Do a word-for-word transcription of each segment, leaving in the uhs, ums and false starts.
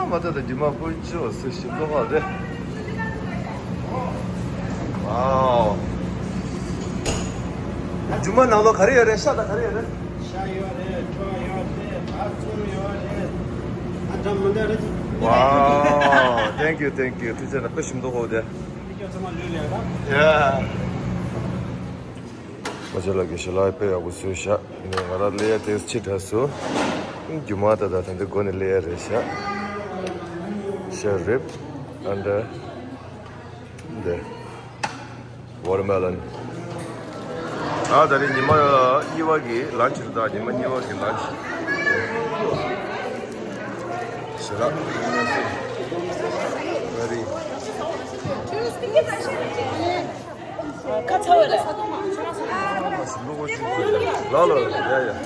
མ་ཐག་ཏུ་རྒྱུ་མ་ཕུལ་ཆོག་ཟེར་ཞིམ་པོ་ཧ་དེ། ཝའོ། རྒྱུ་མ་ནང་ལོགས་ག་རེ་ཡོད་རེད། ཤ་དང་ག་རེ་ཡོད་རེད། ཤ་ཡོད་རེད། ཁྲོ་ཡོད་རེད། ཨ་ཚུར་ཡོད་རེད། ཨ་འདྲ་མི་འདྲ་རེད། ཝའོ། Thank you, thank you. ཐུགས་རྗེ་གནང་། དཔེ་ཞིམ་པོ་ཧ་དེ། འདི་ཚང་མ་ལུས་ལེགས་ར། ཡ། མ་ཆེ་ལ་གི་ཤ་ལ་དཔེ་ཡག་པོ་བཟོས་ཤག་ནས་ང་རང་ལེ་ཡ་དེ་ཕྱི་དྲགས་སོ། རྒྱུ་མ་ད་ད་ད་འདི་སྒོ་ནས་ལེ་ཡ་རེད་ཤག་ཤ་རིབ། ཨ་འདྲ། འདི། Watermelon. ཨ་ད་རེས་ཉི་མ་གཉིས་པ་གི་ལན་ཆི་རེད། ད་ཉི་མ་གཉིས་པ་གི་ལན་ཆི། ཞེ་དྲག་ཨ་རི། ཁ་ཚ་བ་རེད། ལ་ལ་ཡ་ཡ།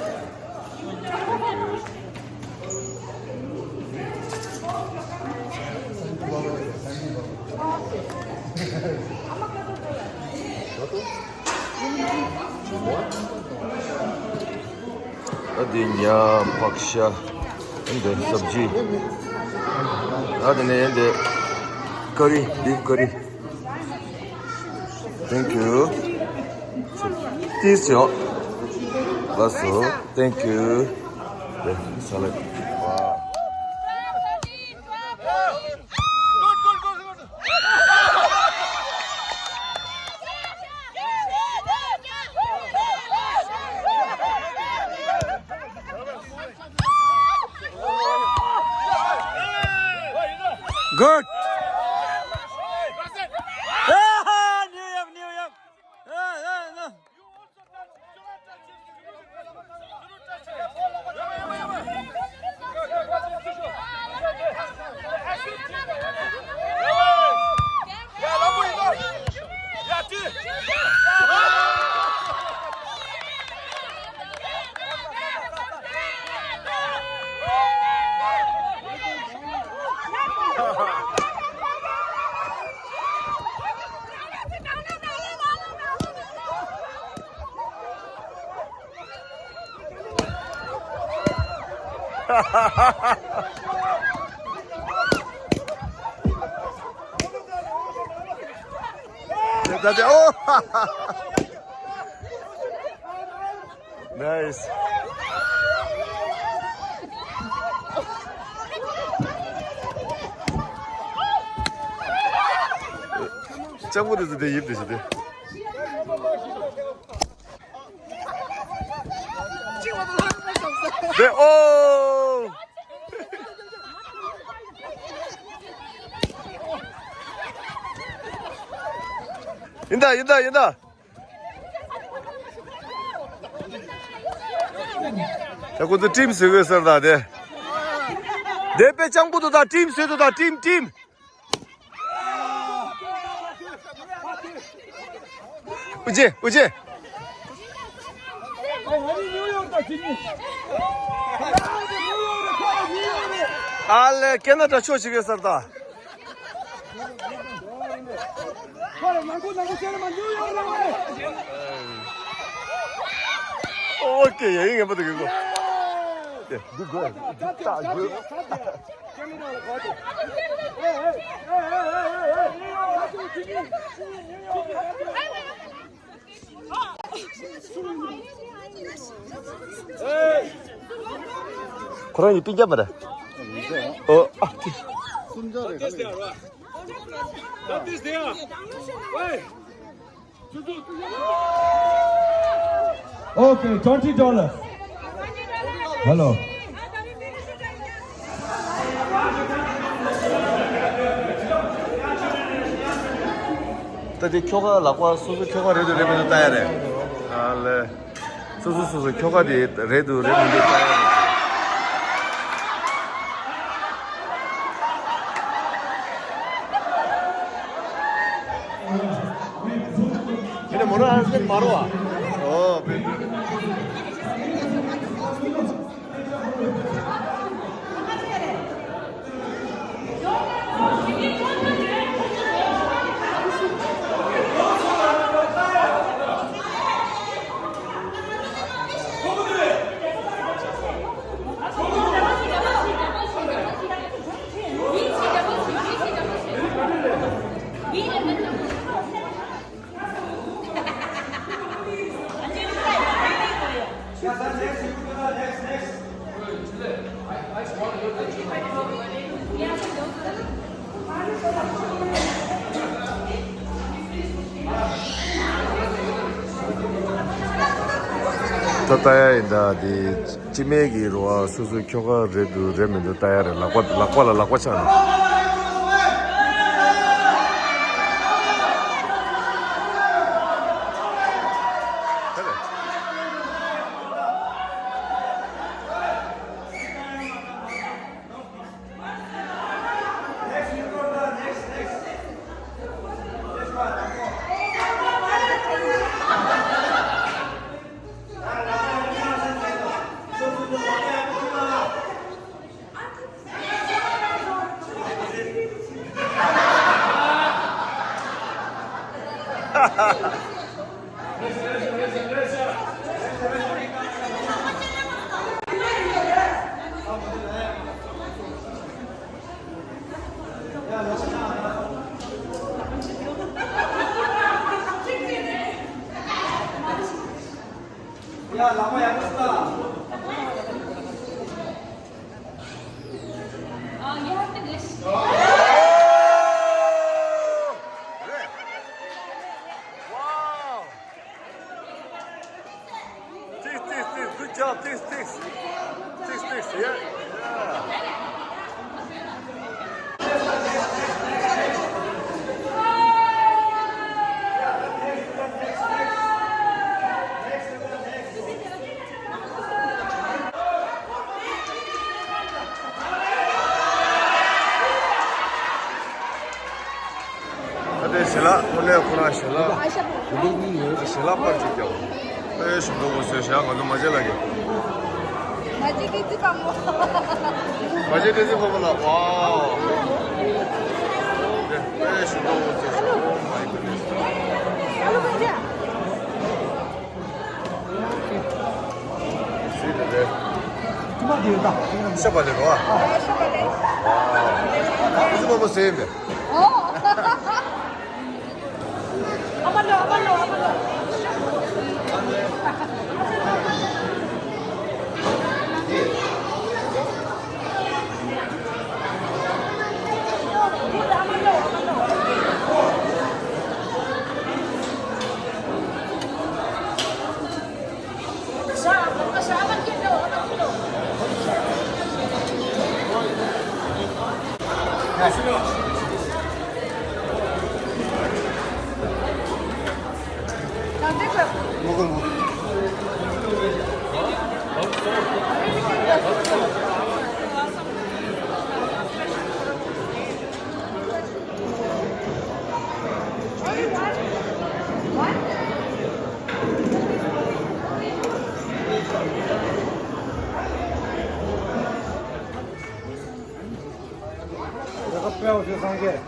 ཨ་དེ་ཉ་ཕག་ཤ། ཨ་འདི་སབ་ཇི། ཨ་དེ་ནས་ཨ་འདི་ཀ་རི། beef curry། Thank you. ཏིས་ཡོ། ལགས་སོ། Thank you. ལགས་སོ། Good. New York, New York. ད་ད་ཨོ། Nice. སྤྱང་པོ་དེ་ཚོ་དེ་ཡིབ་དེ་ཞིག་དེ། དེ་ཨོ། ཡིན་ད་ཡིན་ད་ཡིན་ད། ད་ཁོ་ཚོ་ཊིམ་བཟོས་དགོས་ཟེར་ད་དེ། དེ་དཔེ་སྤྱང་པོ་འདུག་ད། ཊིམ་བཟོས་འདུག་ད། ཊིམ་ཊིམ། ཨུ་ཅེ་ཨུ་ཅེ། ཨ་ལེ་ཁེ་ན་ཌ་ཕྱོགས་བྱེད་དགོས་ཟེར་ད། ཨོ་ཀེ། ཡ་ཡིན་ངན་པ་དུ་གི་གོ། ཀེ་འདི་དགོས། ད་དགོས། ཁོ་རང་ཡི་སྤུན་ཀྱག་མ་རེད། ཨོ་ཨ་ཏི། Okay, twenty dollars. Hello. ད་དེ་ཁྱོ་ག་ལག་པ་སོ་སོ་ཁྱོ་ག་རེད་འདུག་རེད་མི་འདུག་ལྟ་ཡ་རེད། ཨ་ལེ། སོ་སོ་སོ་སོ་ཁྱོ་ག་དེ་རེད་འདུག་རེད་མི་འདུག་ལྟ་ཡ་རེད། ཁྱེད་ནས་མོ་རང་ཨ་ཟེར་མ་རོ་ཨ། ཨོ་བེ། ད་ལྟ་ཡ་ཡིན་ད་དེ། སྤྱི་མེད་ཀྱི་རུ་བ་སོ་སོའི་ཁྱོ་ག་རེད་འདུག་རེད་མི་འདུག་ལྟ་ཡ་རེད། ལག་པ་ལག་པ་ལ་ལག་པ་ཆགས་ནས། Wow! Thanks, thanks, thanks. Good job. Thanks, thanks. Thanks, thanks. Yeah. Yeah. ཨ་དེ་ཞལ་ལག་དངོས་གནས་ཁོ་རང་ཞལ་ལག་ཞལ་ལག་པར་ཅིག་རྒྱབ། ཨེ་ཞིམ་པོ་གོ་ཟེར་ཞག་ང་ཚོ་མ་བརྗེད་ལ་གི། མ་བརྗེད་དེ་ཙི་པ་མོ། མ་བརྗེད་དེ་ཙི་པ་མོ་ལ་ཝའོ། ཨེ་ཞིམ་པོ་གོ་ཟེར་ཞག Oh my goodness. ཨ་ལོ་མ་བརྗེད། ཤོ་པ་ལེ་རོ། ཨ་ཙི་མ་མོ་ཟེར་མེད།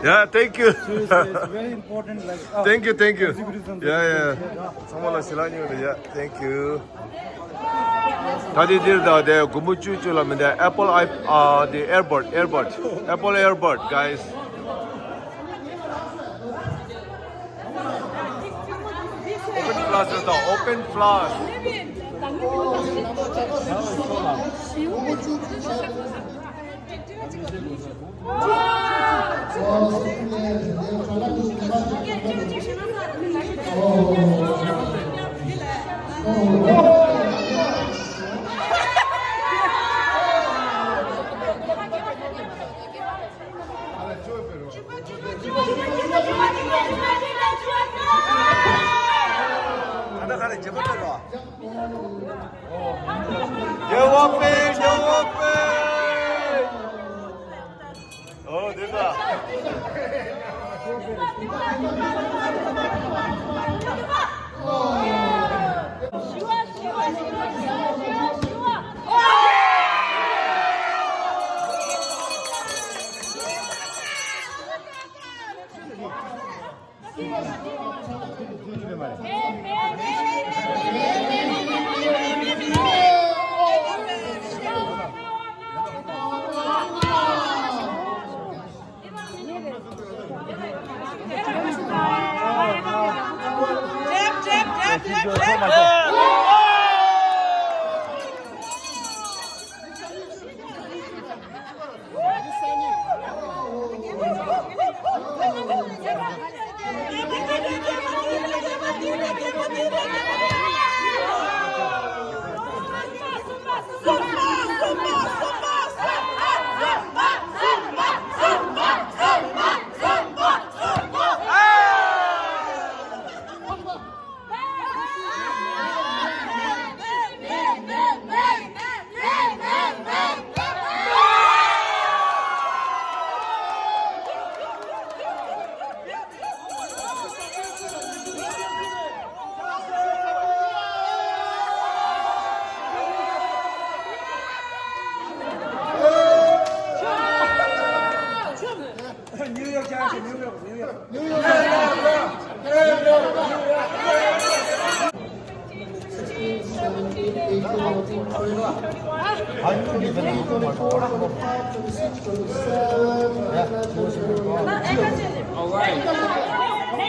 Yeah, thank you. Seriously, it's very important, like, uh, thank you, thank you. Executive. Yeah, yeah. ཚང་མ་ལ་ཞལ་ལག་ཉོས་རེད། Yeah, thank you. ད་དེ་འདིར་ད་དེ་དགུང་མོ་བཅུ་བཅུ་ལ་མི་འདའ་Apple i uh, the earbud, earbud, Apple earbud, guys. Open flask ད་open flask.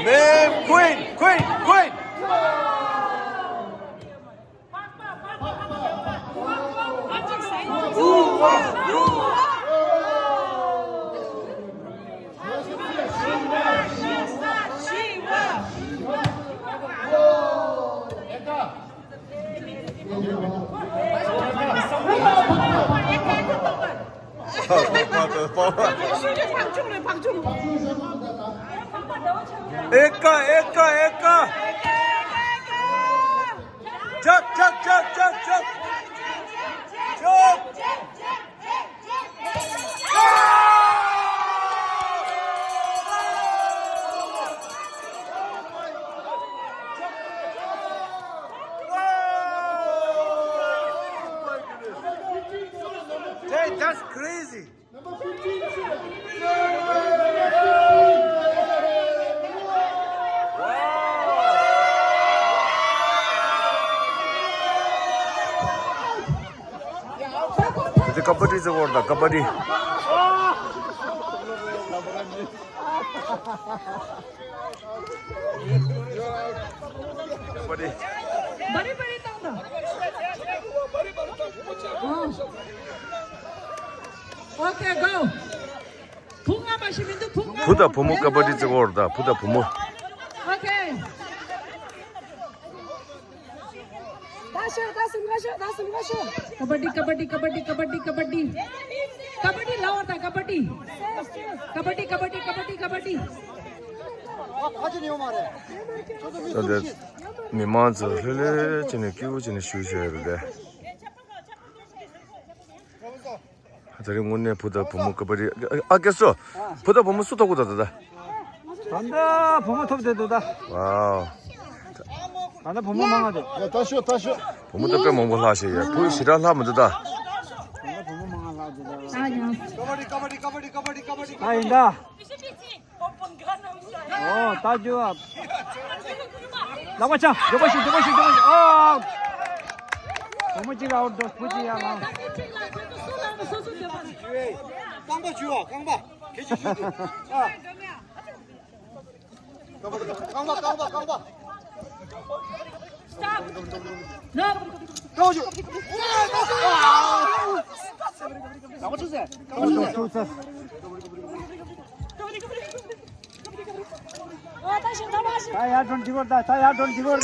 Man, queen, queen, queen. ཨེ་ཀ་ཨེ་ཀ་ཨེ་ཀ། ཇག་ཇག་ཇག་ཇག་ཇག་ཇག Hey, that's crazy. འདི་ཀ་བ་ཌི་ཟེར་བ་རེད་ད། ཀ་བ་ཌི། ཀ་བ་ཌི། བ་རི་བ་རི་བཏང་དང་། ཨོ། ཨོ་ཁེ་གོ། བུ་ལྔ་པ་ཞིག་མི་འདུག་བུ་ལྔ་པ། བུ་དང་བུ་མོ་ཀ་བ་ཌི་རྩེད་སྐོར་དང་བུ་དང་བུ་མོ། ཨོ་ཁེ། ད་ཤོག་ད་གསུམ་ཀ་ཤོག་ད་གསུམ་ཀ་ཤོག་ཀ་བ་ཌི་ཀ་བ་ཌི་ཀ་བ་ཌི་ཀ་བ་ཌི་ཀ་བ་ཌི། ཀ་བ་ཌི་ལབ་པ་དང་ཀ་བ་ཌི། ཀ་བ་ཌི་ཀ་བ་ཌི་ཀ་བ་ཌི་ཀ་བ་ཌི། ད་དེ་མི་མང་ཚོ་ལྷོད་ལྷོད་བྱས་ནས་སྐྱིད་པོ་བྱས་ནས་བཞུགས་བཞག་ཡོད་རེད། ད་རིང་དངོས་གནས་བུ་དང་བུ་མོ་ཀ་བ་ཌི། ཨ་ཀེ་སོ། བུ་དང་བུ་མོ་སུ་ཐོབ་གོ་ད་ད་ད། ད་ལྟ་བུ་མོ་ཐོབ་བསྡད་འདུག་ད། ཝའོ། ད་ལྟ་བུ་མོ་མང་ང་འདུག་ཡ་ད་ཤོད་ད་ཤོད། བུ་མོ་ད་དཔེ་མང་པོ་ལྷག་ཤེས་ཡ། བུ་ཞེ་དྲག་ལྷག་མི་འདུག་ད། ད་ལྟ་བུ་མོ་མང་ང་ལྷག་འདུག་ད། ཀ་བ་ཌི་ཀ་བ་ཌི་ཀ་བ་ཌི་ཀ་བ་ཌི་ཀ་བ་ཌི། ད་ཡིན་ད། ཨོ་ད་རྒྱུ་བ། ལག་པ་ཆ། མགྱོགས་པོ་ཞིག་མགྱོགས་པོ་ཞིག་མགྱོགས་པོ་ཞིག་ཨོ། བུ་མོ་གཅིག་ཨའུཊ་འགྲོ། བུ་གཅིག་ཡར་ལངས། རྐང་པ་འཇུ་བ་རྐང་པ། གལ་ཆེ་ཤོས་དེ། ཨ། རྐང་པ་རྐང་པ་རྐང་པ། རྐང་པ་འཇུ། རྐང་པ་འཇུ། རྐང་པ་འཇུ་ཟེར། ད་ཡར་འགྲོ་འདི་བར་ད། ད་ཡར་འགྲོ་འདི་བར། ད་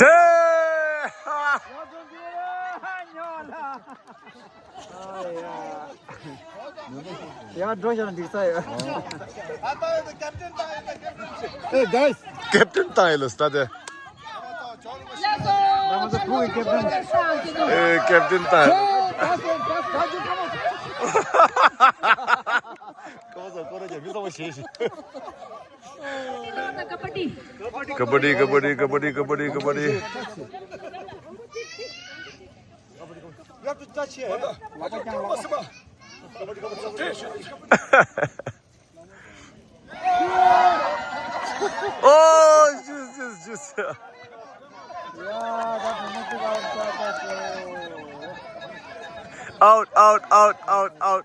ཡར་འགྲོ་འདི་བར། ཡར་འགྲོ་ཡར་འགྲིག་ས་ཡོད། Hey guys. ཀེབ་ཊན་བཏང་ཡོད་ལ་སྟ་དེ། ཨེ་ཀེབ་ཊན་བཏང་ཡོད། ཀ་བ་ཌི་ཀ་བ་ཌི་ཀ་བ་ཌི་ཀ་བ་ཌི་ཀ་བ་ཌི། You have to touch here. Oh, juice, juice, juice. Out, out, out, out, out.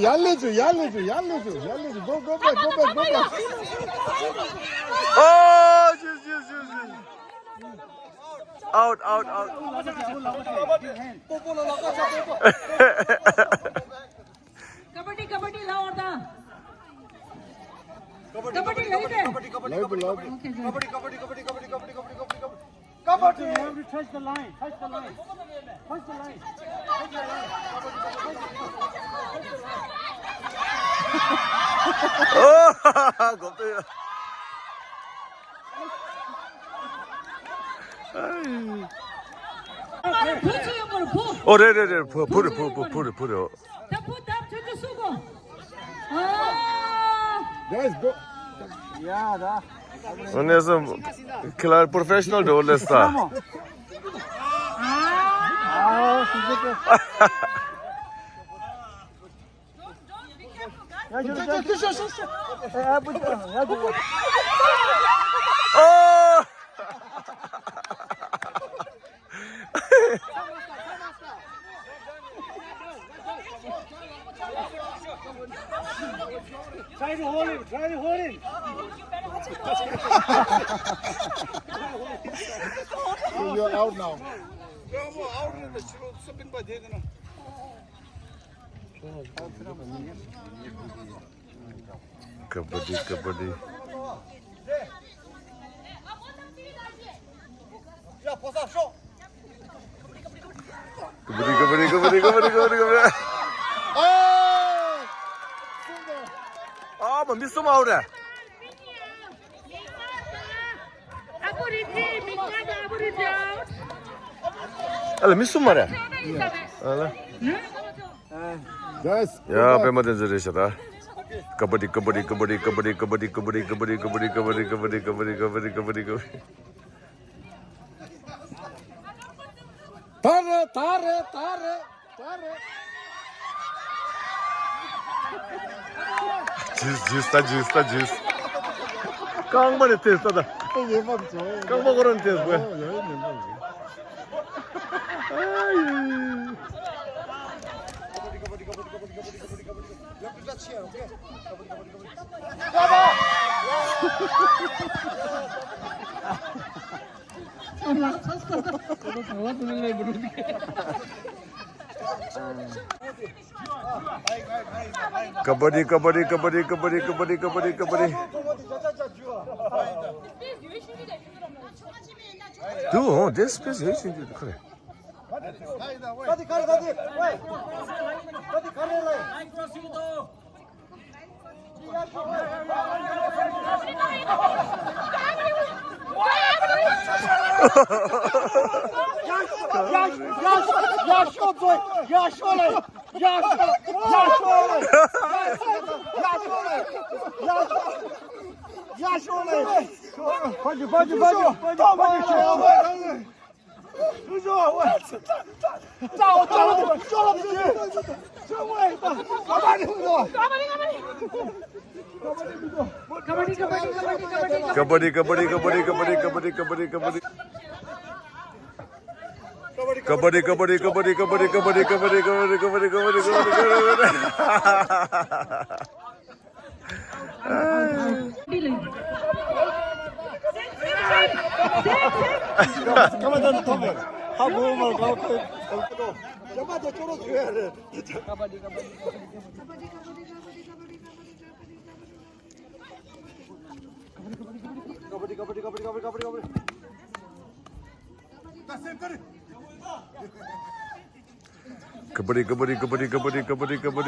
ཡར་ལས་བཅུག་ཡར་ལས་བཅུག་ཡར་ལས་བཅུག་ཡར་ལས་བཅུག Go, go back, go back, go back. Oh, yes, yes, yes, yes. Out, out, out. ཀ་བ་ཌི་ཀ་བ་ཌི་ལབ་པ་དང་། ཀ་བ་ཌི་ལབ་པ་དང་། ལབ་པ་ལབ་པ། Okay, good. Come on, you have to touch the line. Touch the line. Touch the line. Touch the line. Oh, got there. ཨོ་རེད་རེད་རེད། བུ་བུ་རེད། བུ་བུ་བུ་རེད། བུ་རེད། ད་བུ་ད་ཆུ་ཆུ་སུ་གོ། Guys, go. ཡ་ད། ཨོ་ནས་སོ། ཁྱེད་རང་པོ་རོ་ཕེ་ཤ་ནལ་འགྲོ་ལེ་ས། ཨ། ཨ། སུ་ཟེར་གི། Don't, don't, be careful, guys. ཡ་ཞོ་ཞོ་ཞོ་ཞོ་ཞོ། ཨ་བུ་ཅོ་ཡ་ཞོ། ཨོ། Try to hold him, try to hold him. So you're out now. Kabaddi, kabaddi. Kabaddi, kabaddi, kabaddi, kabaddi, kabaddi, kabaddi. Oh! ཨ་མ་མི་གསུམ་ཨའུ་ཊ། ཨ་ལ་མི་གསུམ་མ་རེད། ཨ་ལ། Guys, ཡ་པད་མ་བསྟན་འཛིན་རེད་ཤག་ད། Kabaddi, kabaddi, kabaddi, kabaddi. ད་རེད་ད་རེད་ད་རེད་ད་རེད། ཇིས་ཇིས་ད་ཇིས་ད་ཇིས། རྐང་པ་ནས་ཐེབས་ད་ད། ཨེ་ཡོད་པ་མི་ཚོ། རྐང་པ་ཁོ་རང་ཐེབས་དགོས། ཨ་ཡོད་ཡོད་ཡོད། Kabaddi, kabaddi, kabaddi. Dude, oh, this place is interesting. Kabaddi, kabaddi, kabaddi. Kabaddi, kabaddi, kabaddi, kabaddi, kabaddi. Kabaddi, kabaddi, kabaddi, kabaddi.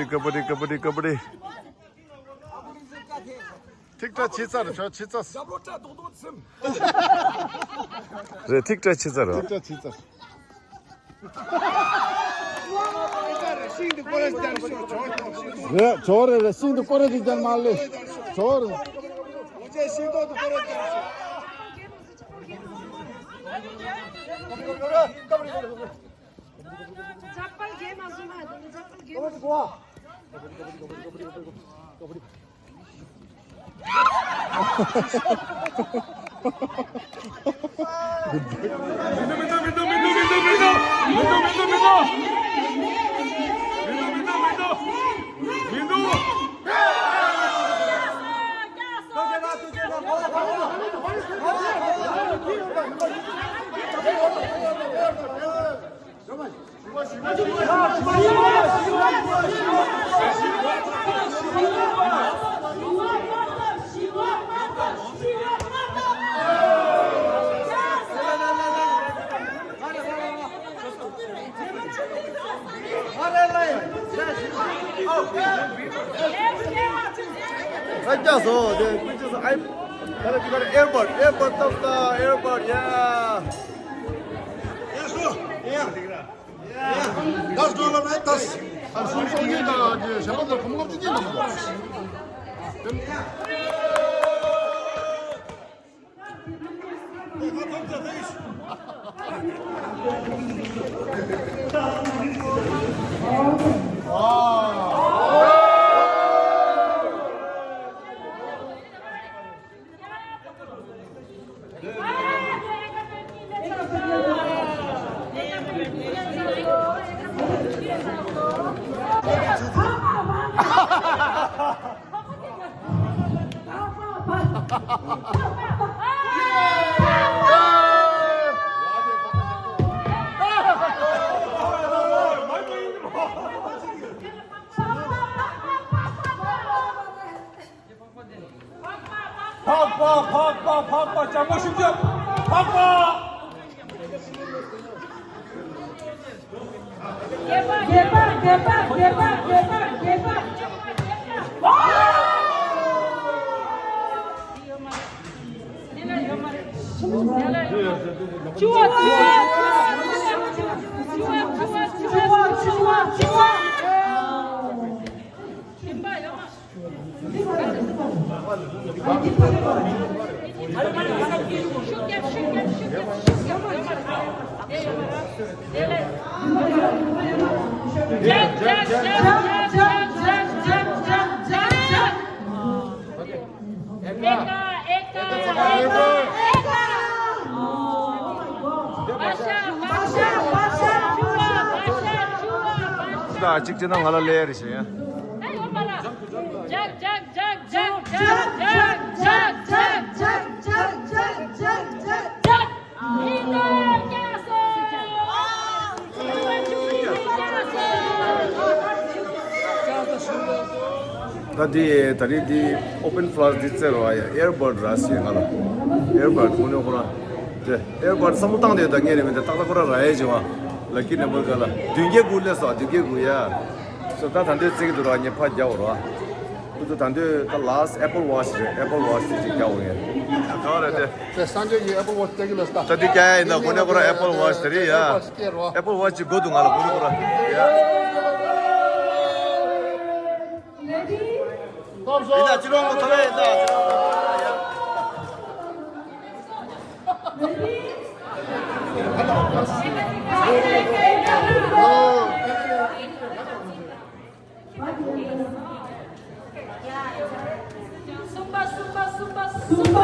Kabaddi, kabaddi, kabaddi. ཐིག་ཁྲ་ཆི་ཚར་ཆོ་ཆི་ཚར། རེད་ཐིག་ཁྲ་ཆི་ཚར་རོ། ཐིག་ཁྲ་ཆི་ཚར། རེད་ཆོ་རེད་རེད་ཤིང་དུ་སྐོར་རེ་ཅིག་ཀྱང་མ་ལས། ཆོ་རེད། Airport, airport, airport, yeah. ད་སྒྲོལ་ལ་མེད་ད། ཨ་སུམ་སུམ་གཉིས་དང་གཞན་པ་ཚོ་གོམ་གོམ་གཅིག་གཉིས་དང་། འཕགས་པ་འཕགས་པ་འཕགས་པ་ལྕམ་པོ་ཤུགས་རྒྱབ། འཕགས་པ། རྒྱལ་པ་རྒྱལ་པ་རྒྱལ་པ་རྒྱལ་པ་རྒྱལ་པ། ད་གཅིག་བྱས་ན་ང་ལ་ལས་རེ་བྱེད་ཡ། ད་འདི་ད་རེས་འདི་ཨོ་པན་ཕ་ལ་སི་འདི་བཙལ་བ་ཡ། ཨེར་བར་ཌི་ར་ཟེར་ང་ལ། ཨེར་བར་ཌི་དངོས་གནས་ཁོ་རང་དེ་ཨེར་བར་ཌི་བསམ་བློ་བཏང་དེ་ད་ངས་ནས་མི་འདི་ཏག་ཏག་ཁོ་རང་ར་ཡས་བྱེད་བ། ལ་ཀི་ནམ་བར་ག་ལ་བདུན་བརྒྱད་དགུ་སླེབས་སོང་། བདུན་བརྒྱད་དགུ་ཡ། སོ་ད་ད་འདོད་བརྩི་གི་འདུག་ར། ངས་ཕར་རྒྱག་འོ་ར། ཁོ་ཚོ་ད་འདོད་ད་ལ་སི་ཊི་ཨེ་པལ་ཝ་ཆི་རེད། ཨེ་པལ་ཝ་ཆི་དེ་ཅིག་རྒྱག་འོ་ངས། གང་རེད་དེ། དེ་སངས་རྒྱས་ཀྱི་ཨེ་པལ་ཝ་ཆི་སྟེར་གི་ལ་ས། ད་འདི་རྒྱག་ཡ་ཡིན་ན་དངོས་གནས་ཁོ་ར་ཨེ་པལ་ཝ་ཆི་དེ་རེད་ཡ། ཨེ་པལ་ཝ་ཆི་དགོས་འདུག་ང་ལ། དངོས་གནས་ཁོ་ར་ཡ། ཡིན་ན་ཅི་རོང་གི་ཐོབ་ཡ་ཡིན་ད། གསུམ་པ། གསུམ་པ། གསུམ་པ། གསུམ་པ།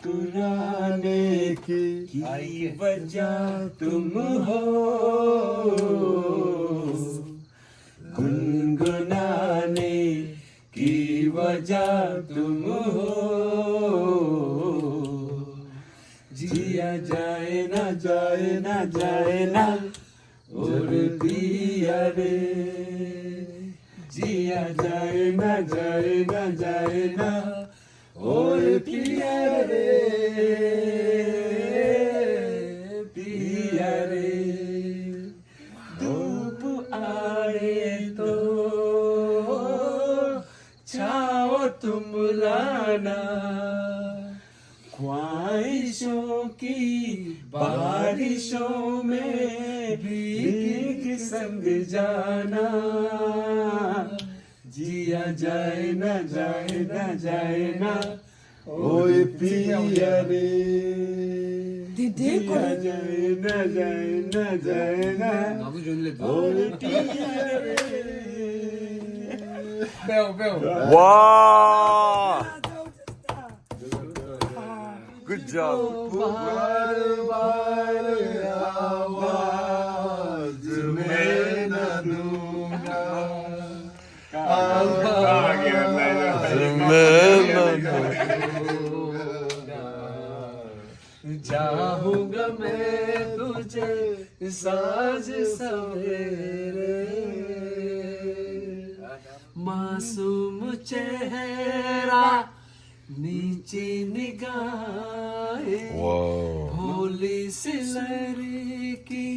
मुस्कुराने की वजह तुम हो, गुनगुनाने की वजह तुम हो। जिया जाए ना, जाए ना, जाए ना, और पिया रे। जिया जाए ना, जाए ना, जाए ना, और पिया रे, पिया रे। धूप आए तो छाँव तुम लाना, ख्वाहिशों की बारिशों में भीग संग जाना। जिया जाए ना, जाए ना, जाए ना, ཨོའི་པི་ཡ་རེ། དེ་འདྲའི་སྐོར། ཨོའི་པི་ཡ་རེ། སྤེའོ་སྤེའོ། Wow. Good job. चाहूंगा मैं तुझे सांझ सवेरे। मासूम चेहरा, नीची निगाहें, Wow. भोली सी लड़की,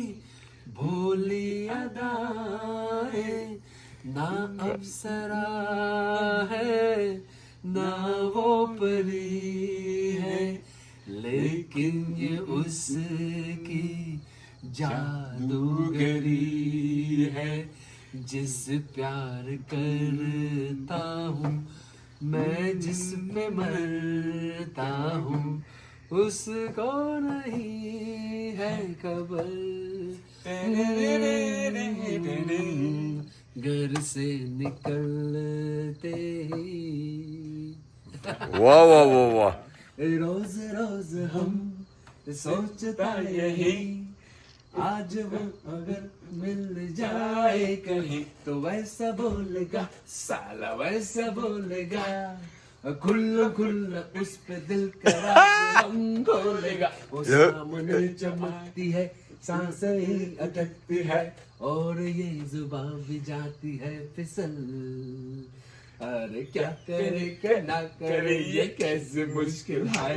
भोली अदाएं, ना अप्सरा है, ना वो परी है, लेकिन ये उसकी जादूगरी है। जिस प्यार करता हूँ मैं, जिस पे मरता हूँ, उसको नहीं है खबर। घर से निकलते ही। वाह, वाह, वाह, वाह। रोज रोज हम सोचता यही, आज वो अगर मिल जाए कहीं, तो वैसा बोलेगा, साला वैसा बोलेगा, खुल्ला खुल्ला उस पे दिल का राज हम खोलेगा। वो सामने चमकती है, सांसें ही अटकती है, और ये जुबां भी जाती है फिसल। अरे क्या करे क्या ना करे, ये कैसे मुश्किल है।